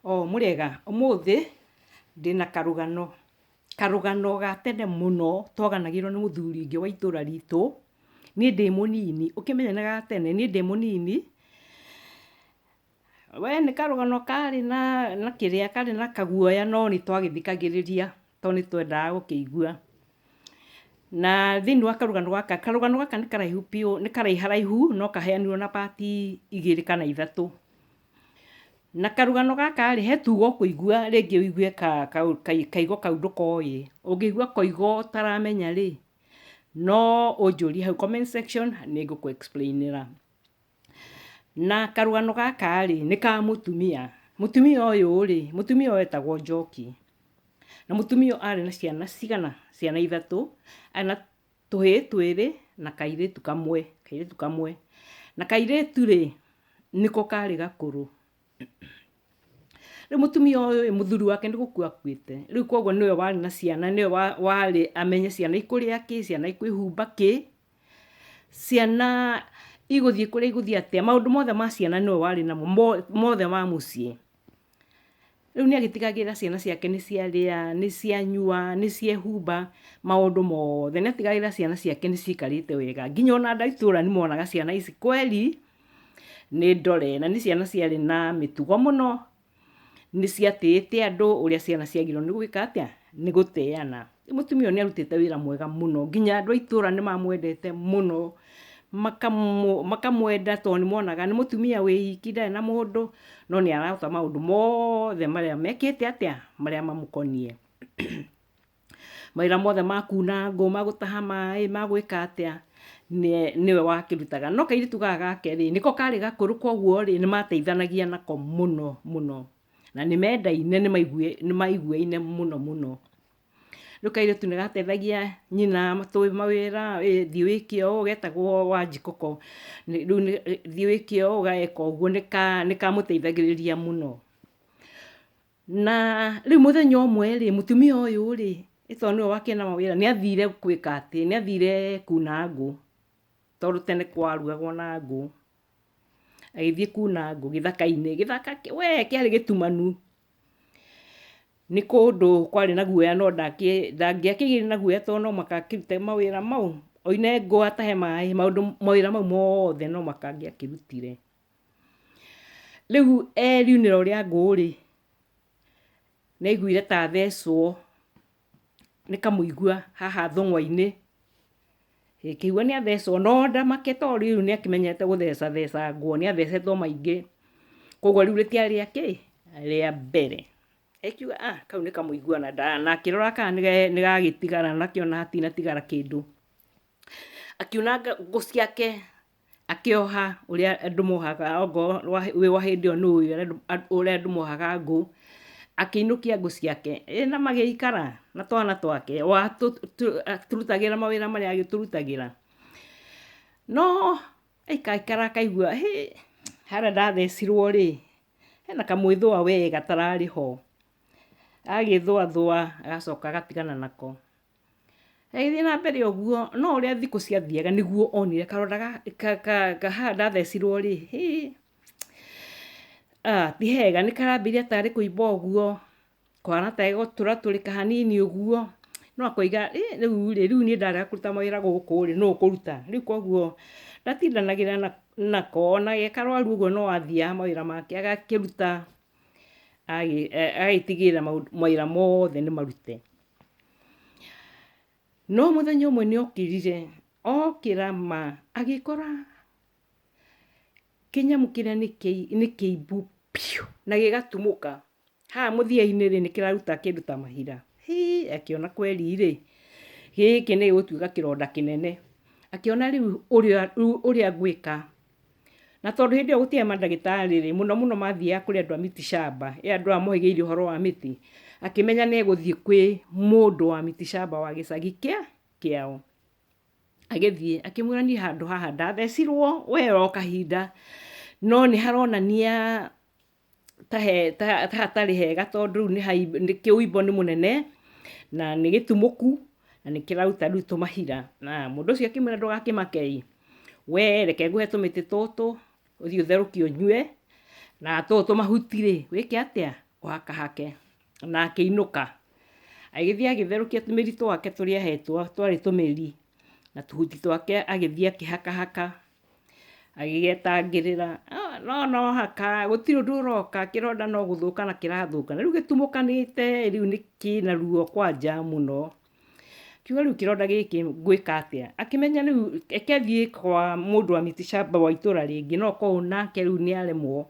O mũrĩega? Ũmũthĩ ndĩna karũgano, karũgano ga tene mũno twaganagĩrwo nĩ mũthuri ũngĩ wa itũra ritũ, niĩ ndĩ mũnini, ũkĩmenye nĩ ga tene, niĩ ndĩ mũnini. We nĩ karũgano karĩ na na kĩrĩa, karĩ na kaguoya no nĩ twagĩthikagĩrĩria tondũ nĩ twendaga gũkĩigua. Na thĩiniĩ wa karũgano gaka, karũgano gaka nĩ karaihu biũ, nĩ karaiharaihu no kaheanirwo na part igĩrĩ kana ithatũ. Na karũgano gaka rĩ, he tugo ũkũigua rĩngĩ ũigue kaigo kau ndũkoĩ. Ũngĩigua koigo ũtaramenya rĩ, no ũnjũrie hau comment section nĩ ngũkũ explain ĩra. Na karũgano gaka rĩ, nĩ ka mũtumia. Mũtumia ũyũ rĩ, mũtumia ũyũ etagwo Njoki. Na mũtumia ũyũ arĩ na ciana cigana? Ciana ithatũ. Arĩ na tũhĩĩ twĩrĩ na kairĩtu kamwe, kairĩtu kamwe. Na kairĩtu rĩ, nĩko karĩ gakũrũ. Rĩu mũtumia ũyũ ĩ, mũthuri wake nĩ gũkua akuĩte, rĩu koguo nĩwe warĩ na ciana, nĩwe warĩ amenye ciana ikũrĩa kĩ, ciana ikwĩhumba kĩ, ciana igũthiĩ kũrĩa igũthiĩ atĩa, maũndũ mothe ma ciana nĩwe warĩ namo, mothe ma mũciĩ. Rĩu nĩ agĩtigagĩrĩra ciana ciake nĩ ciarĩa, nĩ cianyua, nĩ ciehumba, maũndũ mothe. Nĩ atigagĩrĩra ciana ciake nĩ ciikarĩte wega. Nginya ona andũ a itũũra nĩ monaga ciana ici kweli nĩ ndore, na nĩ ciana ciarĩ na mĩtugo mũno, nĩ ciatĩĩte andũ ũrĩa ciana ciagĩrĩirwo nĩ gwĩka atĩa, nĩ gũtĩana. Rĩu mũtumia ũyũ nĩ arutĩte wĩra mwega mũno, nginya andũ a itũũra nĩ mamwendete mũno, makamwenda tondũ nĩ monaga nĩ mũtumia wĩ iki ndarĩ na mũndũ, no nĩ arahota maũndũ mothe marĩa mekĩte atĩa, marĩa mamũkoniĩ. Mawĩra mothe ma kuna ngũ, ma gũtaha maĩ, ma gwĩka atĩa, nĩwe wakĩrutaga. No kairĩtu gaka gake rĩ, nĩko karĩ gakũrũ koguo rĩ, nĩ mateithanagia nako mũno mũno. Na nĩ mendaine, nĩ maiguaine mũno mũno. Rĩu kairĩtu nĩ gateithagia nyina mawĩra, thiĩ wĩke ũũ, getagwo Wanjikũko. Rĩu thiĩ wĩke ũũ, gageka ũguo, nĩ kamũteithagĩrĩria mũno. Na rĩu mũthenya ũmwe rĩ, mũtumia ũyũ rĩ, ĩ tondũ nĩwe wakĩrĩ na mawĩra, nĩ athire gwĩka atĩ, nĩ athire kuna ngũ, tondũ tene kwarugagwo na ngũ. Agĩthiĩ kuna ngũ gĩthaka-inĩ, gĩthaka we kĩarĩ gĩtumanu. Nĩ kũndũ kwarĩ na guoya no ndangĩakĩgĩire na guoya tondũ no mũhaka akĩrute mawĩra mau, oine ngũ atahe maĩ, maũndũ mawĩra mau mothe no mũhaka angĩakĩrutire. Rĩu e riunĩro rĩa ngũ rĩ, nĩ aiguire ta athecwo nĩ kamũigua haha thũng'wa-inĩ, Akĩigua nĩ athecwo no ndamake tondũ rĩu nĩ akĩmenyete gũtheca theca nguo, nĩ athecetwo maingĩ, koguo rĩu rĩtiarĩ rĩa kĩ, rĩa mbere. Akiuga ah kau nĩ kamũigua na akĩrora kana nĩ gagĩtigara na akĩona hatinatigara kĩndũ. Akiunanga ngũ ciake akĩoha ũrĩa andũ mohaga okorwo wĩ wa hĩndĩ ĩyo nĩ ũĩ ũrĩa andũ mohaga ngũ, akĩinũkia ngũ ciake, ĩ na magĩikara na twana twake, o atũrutagĩra mawĩra marĩa agĩtũrutagĩra. No aikarakara akaigua hĩ, harĩa ndathecirwo rĩ, hena kamwĩthũa we gatararĩ ho. Agagĩthũathũa agacoka agatigana nako. Agĩthiĩ na mbere ũguo, no ũrĩa thikũ ciathiaga nĩguo onire karonda haha ndathecirwo rĩ, hĩ, ti hega, nĩ karambĩrĩria tarĩ kũimba ũguo, kũhana ta gegũtũratũrĩka hanini ũguo, no akoiga ĩ rĩu rĩ, rĩu niĩ ndarega kũruta mawĩra gũkũ rĩ, nũ ũkũruta? Rĩu koguo ndatindanagĩra nako, ona ge karwaru ũguo no athiaga mawĩra make agakĩruta, agagĩtigĩrĩra mawĩra mothe nĩ marute. No mũthenya ũmwe nĩ okĩrire, okĩra ma agĩkora kĩnyamũ kĩrĩa nĩ kĩimbu biũ na gĩgatumũka. Haha mũthia-inĩ rĩ, nĩ kĩraruta kĩndũ ta mahira. Hii akĩona kweri rĩ, gĩkĩ nĩ gĩgũtuĩka kĩronda kĩnene. Akĩona rĩu ũrĩa ngwĩka. Na tondũ hĩndĩ ĩyo gũtiarĩ mandagĩtarĩ rĩ, mũno mũno mathiaga kũrĩ andũ a miti shamba, ĩ andũ aya mohĩgĩrĩire ũhoro wa mĩtĩ, akĩmenya nĩ egũthiĩ kwĩ mũndũ wa miti shamba wa gĩcagi kĩao. Agĩthiĩ akĩmwĩra niĩ handũ haha ndathecirwo we o kahinda, no nĩ haronania ta hatarĩ hega tondũ rĩu ũimbo nĩ mũnene, na nĩ gĩtumũku, na nĩ kĩraruta rĩu tũmahira. Na mũndũ ũcio akĩmwĩra ndũgakĩmake ĩ, we reke ngũhe tũmĩtĩ tũtũ, ũthiĩ ũtherũkie ũnyue, na tũtũ tũmahuti rĩ, wĩke atĩa? Ũhakahake. Na akĩinũka. Agĩthiĩ agĩtherũkia tũmĩri twake tũrĩa ahetwo twarĩ tũmĩri, na tũhuti twake agĩthiĩ akĩhakahaka, agĩgetangĩrĩra. No no haka, gũtirĩ ũndũ ũroka, kĩronda no gũthũka na kĩrathũka. Na rĩu gĩtumũkanĩte rĩu nĩ kĩna ruo kwanja mũno. Akiuga rĩu kĩronda gĩkĩ ngwĩka atĩa? Akĩmenya rĩu reke thiĩ kwa mũndũ wa miti shamba wa itũra rĩngĩ, no korwo nake rĩu nĩ aremwo.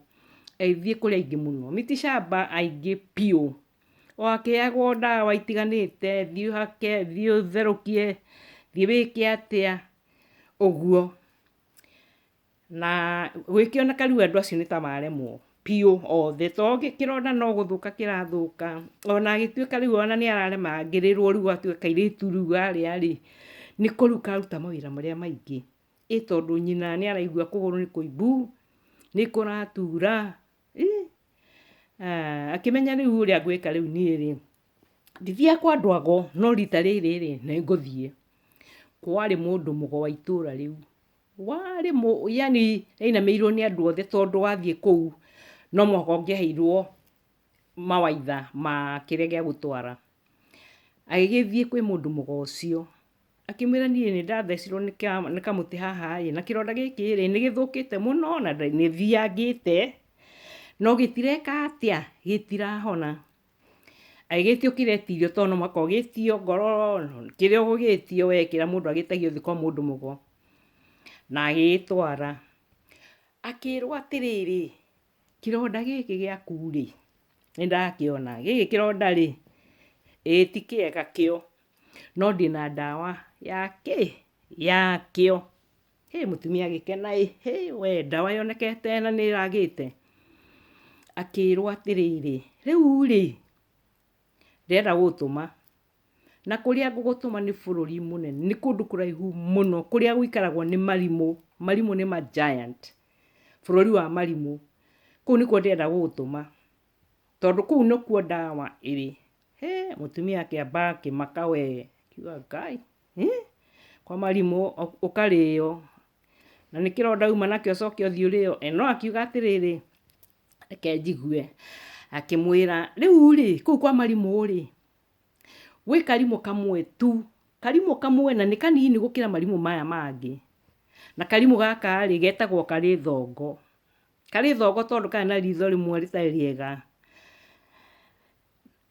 Agĩthiĩ kũrĩ aingĩ mũno, miti shamba aingĩ biũ. O akĩheagwo ndawa itiganĩte, thiĩ ũhake, thiĩ ũtherũkie, thiĩ wĩke atĩa, ũguo. Na gũgĩkĩoneka rĩu andũ acio nĩ ta maremwo biũ othe, tondũ kĩronda no gũthũka kĩrathũka, ona agĩtuĩka rĩu ona nĩ araremangĩrĩrwo rĩu gũgatuĩka kairĩtu rĩu harĩa rĩ, nĩko rĩu karuta mawĩra marĩa maingĩ. Ĩ tondũ nyina nĩ araigua kũgũrũ nĩ kũimbu, nĩ kũratura, ĩ akĩmenya rĩu ũrĩa ngwĩka rĩu niĩ rĩ, ndithiaga kwa andũ ago, no rita rĩrĩ rĩ, nĩ ngũthiĩ. Kwarĩ mũndũ mũgo wa itũra rĩu, warĩ mũ yani ainamĩrĩirwo nĩ andũ othe tondũ wathiĩ kũu no mũhaka ũngĩaheirwo mawaitha ma kĩrĩa gĩa gũtwara. Agĩgĩthiĩ kwĩ mũndũ mũgo ũcio, akĩmwĩra niĩ nĩ ndathecirwo nĩ kamũtĩ haha ĩ, na kĩronda gĩkĩ rĩ, nĩ gĩthũkĩte mũno na nĩ thiangĩte, no gĩtireka atĩa, gĩtirahona. Agĩgĩtio kĩrĩa etirio tondũ no mũhaka ũgĩtio ngoro kĩrĩa ũgũgĩtio we kĩrĩa mũndũ agĩtagio ũthiĩ kwa mũndũ mũgo. Na agĩgĩtwara. Akĩrwo atĩrĩrĩ, kĩronda gĩkĩ gĩaku rĩ, nĩ ndakĩona, gĩkĩ kĩronda rĩ, ĩĩ ti kĩega kĩo, no ndĩna ndawa ya kĩ? Yakĩo. Hĩ mũtumia agĩkena ĩ, hĩ we ndawa yonekete na nĩ ĩragĩte. Akĩrwo atĩrĩrĩ, rĩu rĩ, ndĩrenda gũgũtũma, na kũrĩa ngũgũtũma nĩ bũrũri mũnene, nĩ kũndũ kũraihu mũno, kũrĩa gũikaragwo nĩ marimũ, marimũ nĩ ma giant, bũrũri wa marimũ. Kũu nĩkuo ndĩrenda gũgũtũma, tondũ kũu nĩkuo ndawa ĩrĩ. Hĩ, mũtumia akĩamba akĩmaka we, akiuga Ngai, hĩ, kwa marimũ ũkarĩo, na nĩ kĩronda uma nakĩo ũcoke ũthiĩ ũrĩo. No akiuga atĩrĩrĩ, reke njigue. Akĩmwĩra, rĩu rĩ, kũu kwa marimũ rĩ, gwĩ karimũ kamwe tu, karimũ kamwe na nĩ kanini gũkĩra marimũ maya mangĩ. Na karimũ gaka rĩ, getagwo karĩ thongo. Karĩ thongo tondũ karĩ na ritho rĩmwe rĩtarĩ rĩega.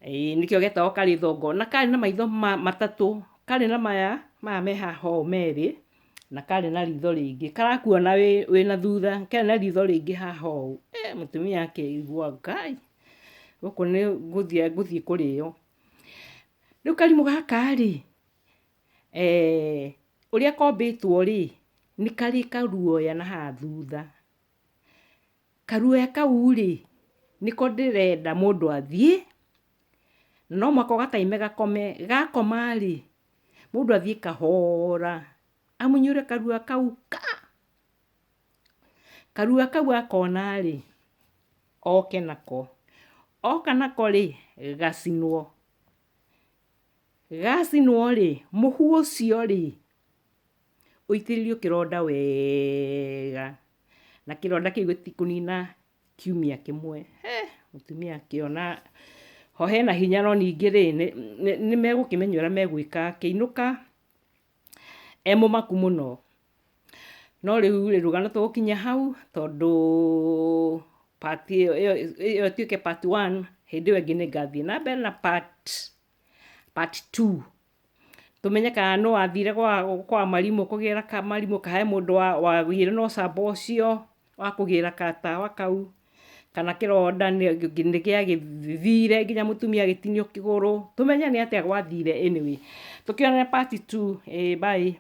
Ĩĩ nĩkĩo getagwo karĩ thongo. Na karĩ na maitho matatũ, karĩ na maya, maya me haha ũũ merĩ, na karĩ na ritho rĩngĩ. Karakuona wĩna thutha, karĩ na ritho rĩngĩ haha ũũ. Mũtumia akĩigua Ngai, gũkũ nĩ ngũthiĩ ngũthiĩ kũrĩo. Rĩu karimũ gaka rĩ, ũrĩa kombĩtwo rĩ, nĩ karĩ karuoya na haha thutha. Karuoya kau rĩ, nĩko ndĩrenda mũndũ athiĩ, na no mũhaka ũgataime gakome, gakoma rĩ, mũndũ athiĩ kahora, amunyũre karuoya kau ka! Karuoya kau akona rĩ, oke nako. Oka nako rĩ, gacinwo. Gacinwo rĩ, mũhu ũcio rĩ, ũitĩrĩrio kĩronda wega, na kĩronda kĩu gĩtikũnina kiumia kĩmwe. He, mũtumia akĩona ho hena hinya no ningĩ rĩ, nĩ megũkĩmenya ũrĩa megwĩka. Akĩinũka e mũmaku mũno. No rĩu rĩ, rũgano tũgũkinyia hau tondũ part ĩyo ĩyo ĩtuĩke part one, hĩndĩ ĩyo ĩngĩ nĩ ngathiĩ na mbere na part two. Tũmenye kana nũ wathire kwa marimũ kũgĩra marimũ, kana he mũndũ wagĩire na ũcamba ũcio wa kũgĩra gatawa kau, kana kĩronda nĩ gĩagĩthire nginya mũtumia agĩtinio kĩgũrũ, tũmenye nĩ atĩa gwathire anyway. Tũkĩonane part two, ĩĩ bye.